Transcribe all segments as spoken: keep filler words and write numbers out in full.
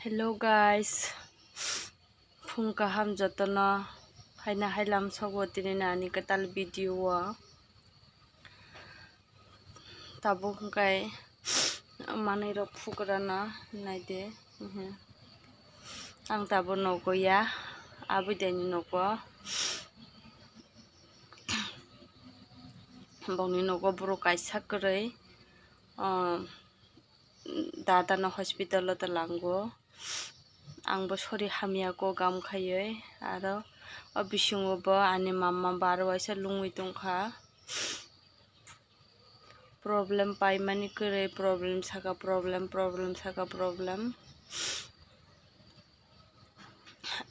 Hello guys, phung kaham jotono, haina hailam sogo tini ani kwtal video o. Tabuk hwnkhe manwi rok phugrana naidi, mhm. Ang tabuk nogo ya, abwi daini nogo. Bongni nogo borok kaisa kwrwi, ah, dada no hospital o twlango. Ang bo sori hamya kok gam khaiwi, aro o bisingo bo ani mama bar waisa lungwi tongkha. Problem paimani kwrwi, problem saka problem, problem saka problem.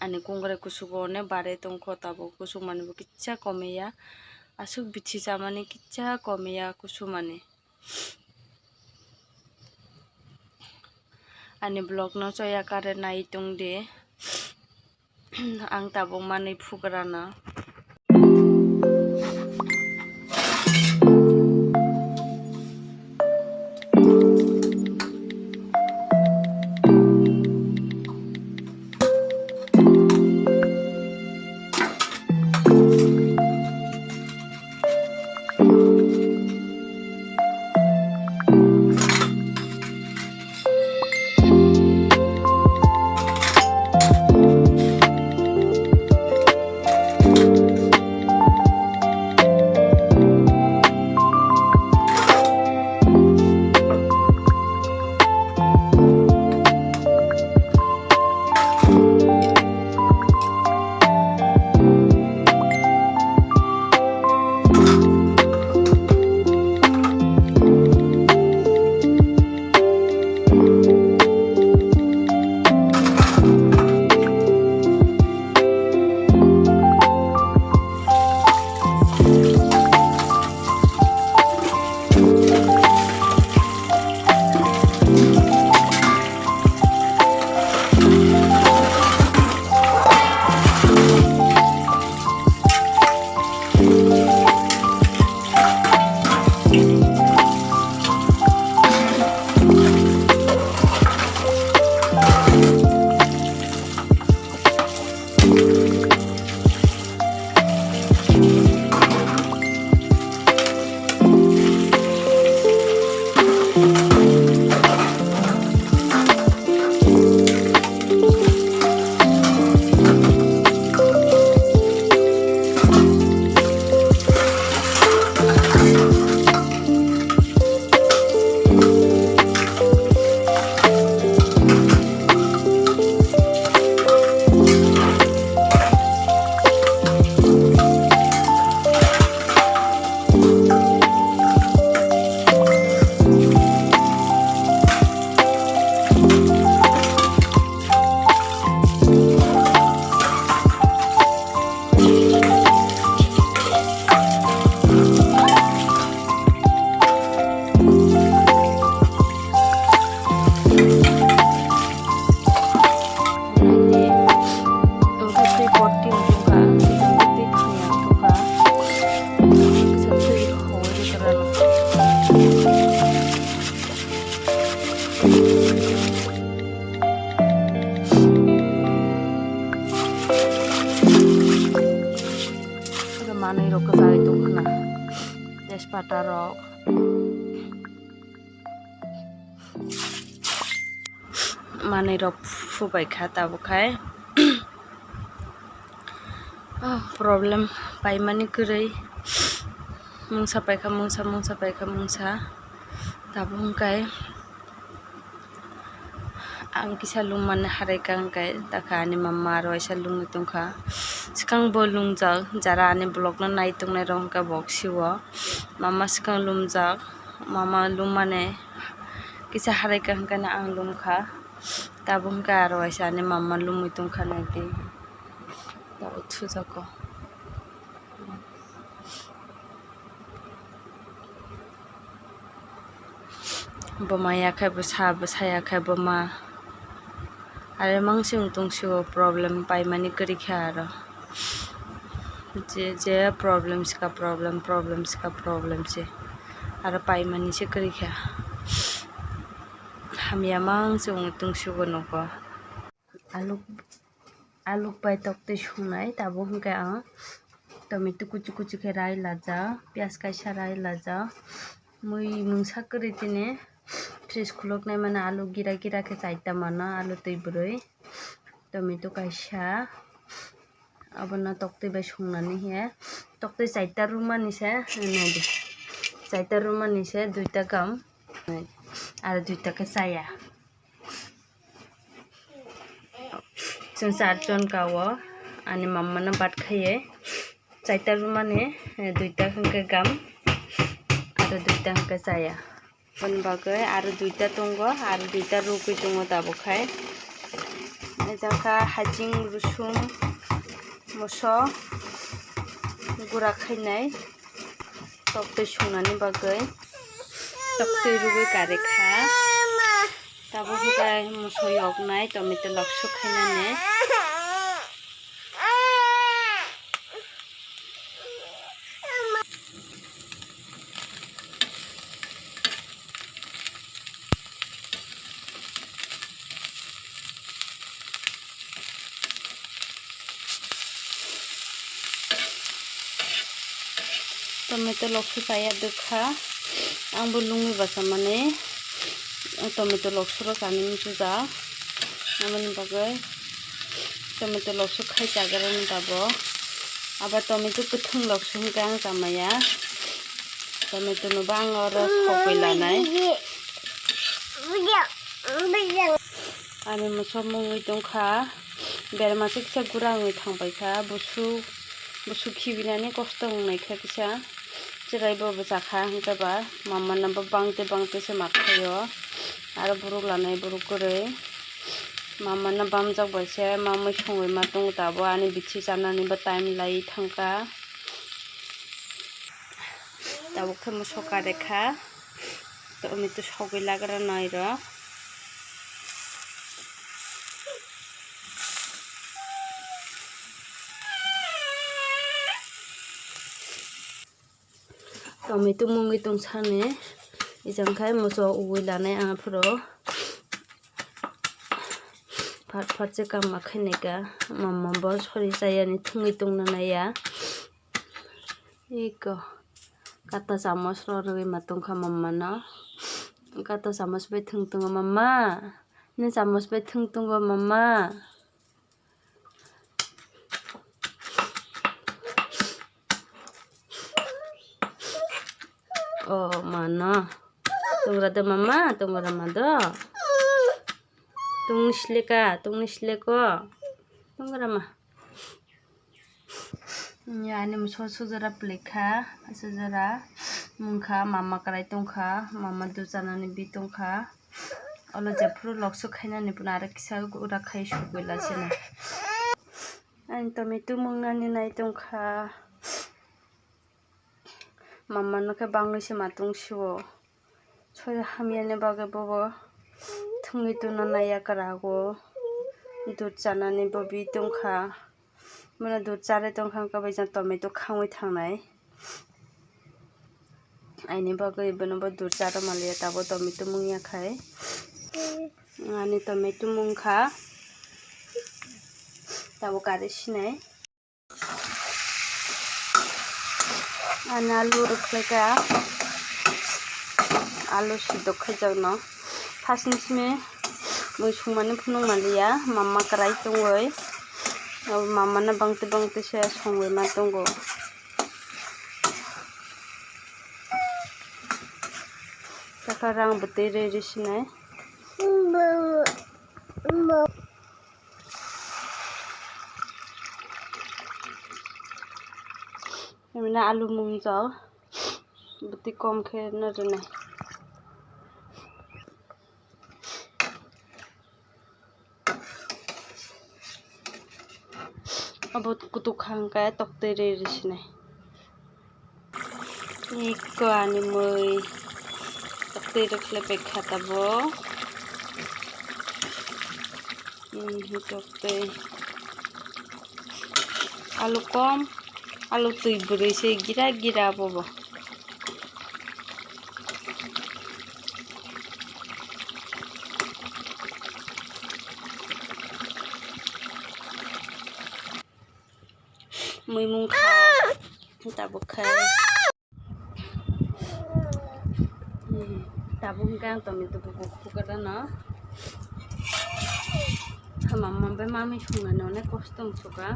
Ani kungrai kusugo onek bare tongkho, tabuk kusuk mani bo kisa komiya, aswk bithi chamani kisa komiya kusuk mani. Ani vlog no choya kare nai tong di. Ang tabuk manwi phugrana. Manwi rok kwchai tongkhna, tejpata rok, manwi rok phubai kha tabuk khai. Ah, problem paimani kwrwi, mungsa paikha mungsa, mungsa paikha mungsa, tabuk hwnkhe ang kisa lungmani harai kha hwnkhe, dakha ani mama aro waisa lungwi tongkha. Swkang bo lungjak, jara ani vlog no nai tongnai rok hwnkhe bo sio. Mama swkang lumjak, mama lummani kisa harai kha hwnkhe no ang lumkha. Tabuk hwnkhe aro waisa ani mama lumwi tongkha naidi. Tabuk sujago. Boma yakhai bwsa, bwsa yakhai boma. Are mangsi wng tong sio, problem paimani kwrwi kha aro. Je, je problem sika problem, problem sika problem se. Aro paimani se kwrwi kha. Hamya mangsi wng tong sio nogo. Alu, alu bai toktwi songnai, tabuk hwnkhe ang tomato kuchu kuchu khe rai lajak, piyaj kaisa rai lajak, mui mungsa kwrwi tini fridge khuluknai mano, alu gira gira khe chaita mano, alu twi bwrwi, tomato kaisa, abono toktwi bai songnani hiya, toktwi chaita rwmani se, naidi, chaita rwmani se duita gam, aro duita khe chaya. Chwng char jon ka o, ani mama no bat khaiye, chaita rwmani, eh, duita hwnkhe gam, aro duita hwnkhe chaya. Aboni bagwi aro duita tongo, aro duita rwgwi tongo tabuk khai. Ejang kha haching, rusum, moso gura khainai. Toktwi songnani bagwi toktwi rwgwi kari kha. Tabuk hwnkhe moso yoknai tomato loksu khainani. Tomato loksu chaya dukha, ang bo lungwi basa mani tomato loksu rok chani muchujak, aboni bagwi tomato loksu khai chagrani tabuk, abo tomato kwthwng loksu hwnkhe ang chamaya, tomato no bo ang oro sogwi lanai. Ani moso mungwi tongkha, berma se kisa gura wngwi thangpaikha, busu, busu khibinani kosto wngnaikha kisa, chwrai bo bwchakha hwnkhe ba mama no bo bangtwi bangtwi se makhaio, aro borok lanai borok kwrwi mama no bamjak bai se mamwi songwi ma tongo tabuk ani bithi chanani bo time lai thangkha. Tabuk khe moso kare kha, tomato sogwi lagra nai rok. Tomato mungwi tong sani, ejang khai moso ui lanai ang phuru. Phat phat se kam ma khainai ka, mama bo sori chayani thwngwi tongna naiya. Iko kata chamos rw rwgwi ma tongkha mama no. Kata chamos bai thwng tongo mama. Ni chamos bai thwng tongo mama. O mano. Tongra de mama, tongra ma do. Tungni sleka, tungni sleko. Tongra ma. Ani moso sujara pwlwikha, sujara mungkha, mama kwrai tongkha, mama dujana ni bi tongkha. Olo jephuru lokso khainani phano aro kisa ura khai sugwi lachina. Ani tomato mungnani nai tongkha. Mama no khe bangwi se ma tong sio. Soi hamyani bagwi bobo thwngwi tongna naiya kwrago. Dud chanani bo bi tongkha. Bono dud charwi tongkha wngkha bai jang tomato khangwi thangnai. Aini bagwi bono bo dud charwma liya tabuk tomato mungya khai. Ani tomato mungkha tabuk kari sinai. Ani alu rwkhlaikha, alu sidok khaijakno. Phasni simi mui songmani phunuk manliya, mama kwrai tongwi, mama no bangtwi bangtwi se songwi ma tongo. Takha rang bwtwi rwi rwi sinai. Emina alu mungjak, bwtwi kom khe no rwnai. Abo kutuk kha hwnkhe toktwi rwi rwi sinai. Iko ani mui toktwi rwkhlai paikha tabuk. Hmm, toktwi. Alu kom, alu twi bwrwi se gira gira bobo. Mui mung kha. Tabuk khai. Hmm, tabuk hwnkhe ang tomato buku khukarano. Mama bai mami swngnani onek kosto wng suka.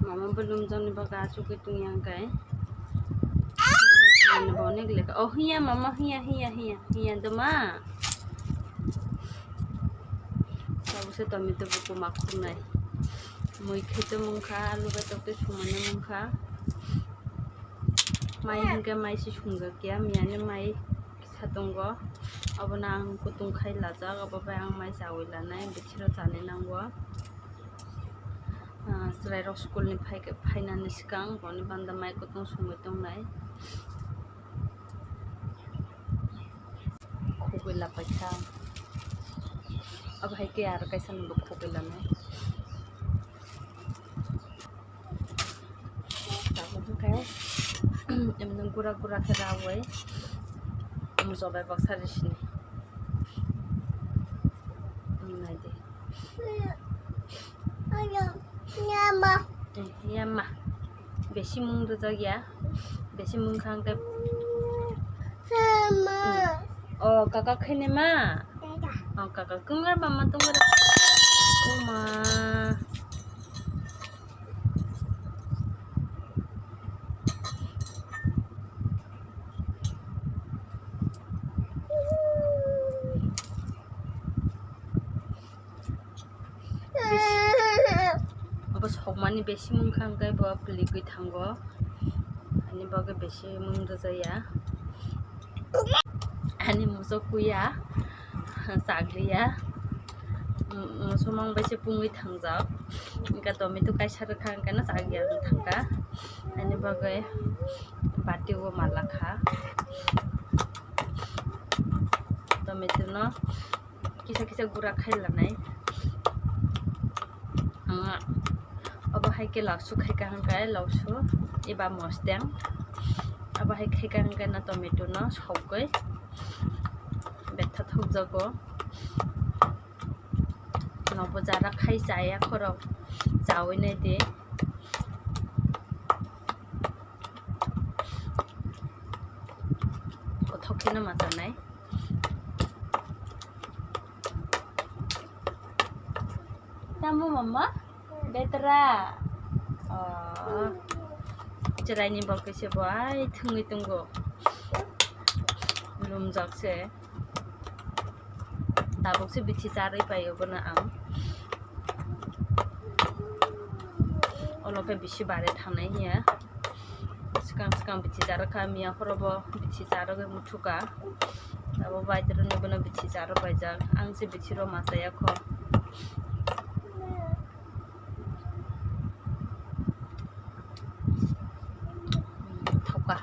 Mama bai lumjakni bagwi achugwi tongya hwnkhe. Mami swngnani bo onek lekha. Oh, hiya mama, hiya, hiya, hiya, hiya doma. Tabukse tomato buku ma khunai. Mui khe tongmung kha, alu bai tokte sumani mung kha. Mai hwnkhe mai se sumjak ya, miyani mai kisa tongo. Obono ang kutung khai lajak, obo bai ang mai chaui lanai, bichiro chani nango. Ah, chwrairok school ni phaikhe, phainani swkang boni banda mai kutung sumui tongnai. Khugui lapaikha. Abo hai khe aro kaisa nungbo khugui lanai. Tabuk hwnkhe, emno gura gura khe rawui, muchung bai baksa risini. Naidi. Yama. Eh, yama. Besi mung rwjak ya. Besi mung kha hwnkhe. Yama. Oh, kaka khaini ma? Dada. Oh, kaka kungar mama tungara. Uma. Besi, abo sokmani besi mung kha hwnkhe bo pwlwigwi thango, ani bagwi besi mung rwjaya, ani muchuk kuya, chakliya, muchuk mang bai se pungwi thangjak, hwnkhe tomato kaisa rwkha hwnkhe no chakliya wng thangkha, ani bagwi bati o malakha tomato no. Kisa kisa gura khai lanai. Ang obo hai khe lausu khai kha hwnkhe lausu eba mosdeng. Obo hai khai kha hwnkhe na tomato no sogwi betha thokjago. Nobo jara khai chaya khorok chaui nai di. Kothok kheno ma chanai. Tamo mama? Betra. Oh. Chwraini bokhe se bo ai thwngwi tongo. Lumjak se. Tabuk se bithi charwi paio bono ang. Olo khe bisi bare thangnai hiya. Swkang swkang bithi charo kha, miya khoro bo bithi charo khe muthuka. Abo bai toro ni bono bithi charo paijak. Ang se bithi rw ma chaya kho. Thoka.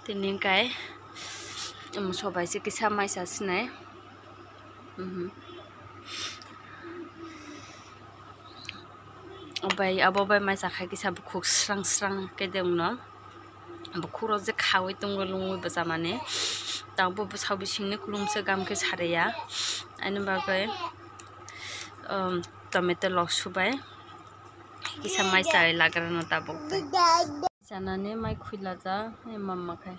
Tini kai, um, sobai se kisa mai sa sinai. Mhm. Obai, abo bai mai sa khai kisa bukhuk srang srang khe de wngno. Bukhuk rok je khaui tongo lungui bwsa mani. Tang bo bwsa bisingni kulum se gam khe sariya. Ani bagwi, um, tomato lok subai. Kisa mai chai lagra no tabuk tei. Chanani mai khuilajak, eh, mama khai.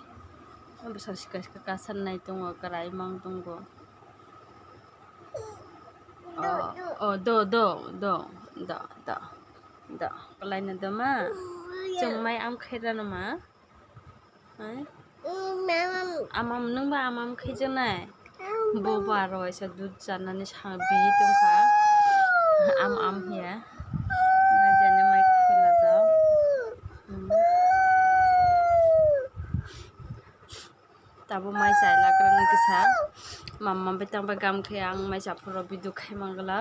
Bwsa sika sika kasar nai tongo, kwrai mang tongo. Oh, oh, do, do, do, do, do, do. Kwlaino do ma? Chwng mai am khairano ma? Hai? Amam, nwng ba amam khaijaknai? Bo bo aro waisa dudh chanani sa bini tongkha. Am, am hiya. Nadiani mai khulajak. Hmm. Tabuk mai chai lakrani kisa. Mama bai tang bai gam khe ang mai cha phuru video khai mangla.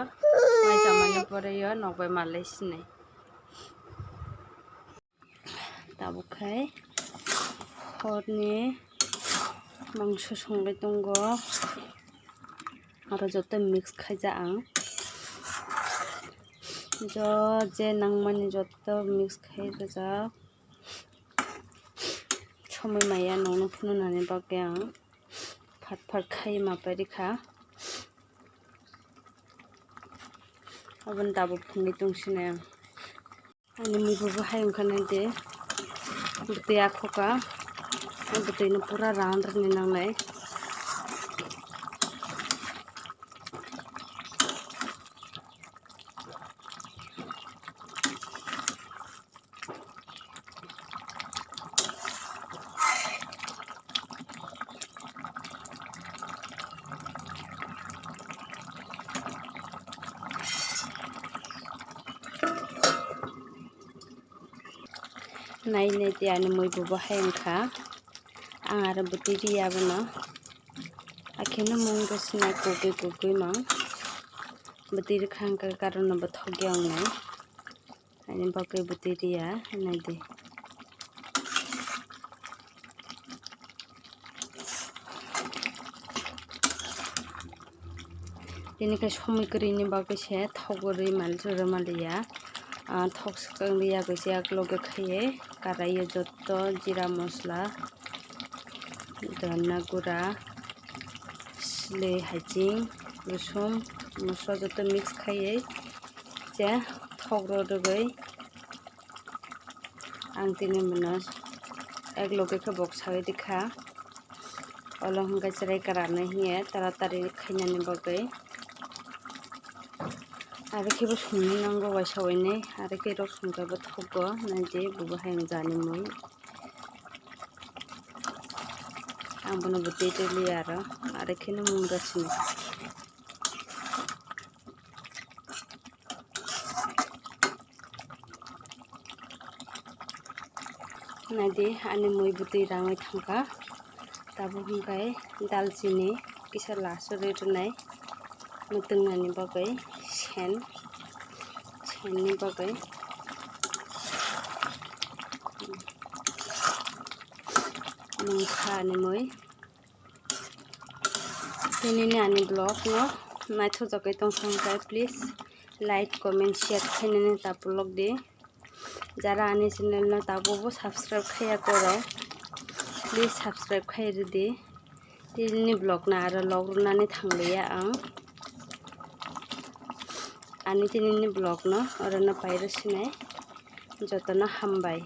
Mai chamani pore yo nok bai malai sinai. Tabuk khai horni mangso songwi tongo, aro joto mix khaijak ang, jo je nangmani joto mix khai rijak. Somoi maya nokno phunuknani bagwi ang Phat phat khai ma pari kha. Aboni tabuk phungwi tong sini ang. Ani mui bo bo hai wngkha nai de. Bwtwi akhokha. Bwtwi no pura round rwni nangnai. Nai nai tei ani mui bo bo hai wngkha. Ang aro bwtwi riya bono. Akheno mung rw sinai kugui kugui mang. Bwtwi rwkha hwnkhe karon no bo thokya wngnai. Ani bagwi bwtwi riya nai di. Tini khe somoi kwrwini bagwi se thok rwui manjak rwma liya. Ah, thok swkang liya khe jak loge khaiwi karai o jotto jira mosla, donna gura, swlwi, haiching, rosong, mosla jotto mix khaiwi se thok rw rwgwi. Ang tini bono ek loge khe bok sawi rikha. Olo hwnkhe chwrai kwrarnai hiye taratari khainani bagwi. Aro khe bo songwi nango waisa wainwi, aro khe rw songkhe bo thogo, nai di bo bo hai wng jani mui. Ang bono bo tei tei liya aro, aro kheno mung rw sini. Nai di, ani mui bwtwi rangwi thangkha. Tabuk hwnkhe dalchini kisa laso rwi rwnai, mwtwngnani bagwi, sen, senni bagwi. Nungkha ani mui. Tinini ani vlog no naithokjagwi tongkha hwnkhe please like, comment, share khainani ta polok di. Jara ani channel no tabukbo subscribe khaiya korok, please subscribe khai rwdi. Tinini vlog no aro log rwnani thangliya ang. Ani tinini vlog no orono pairo sinai. Jotono hambai.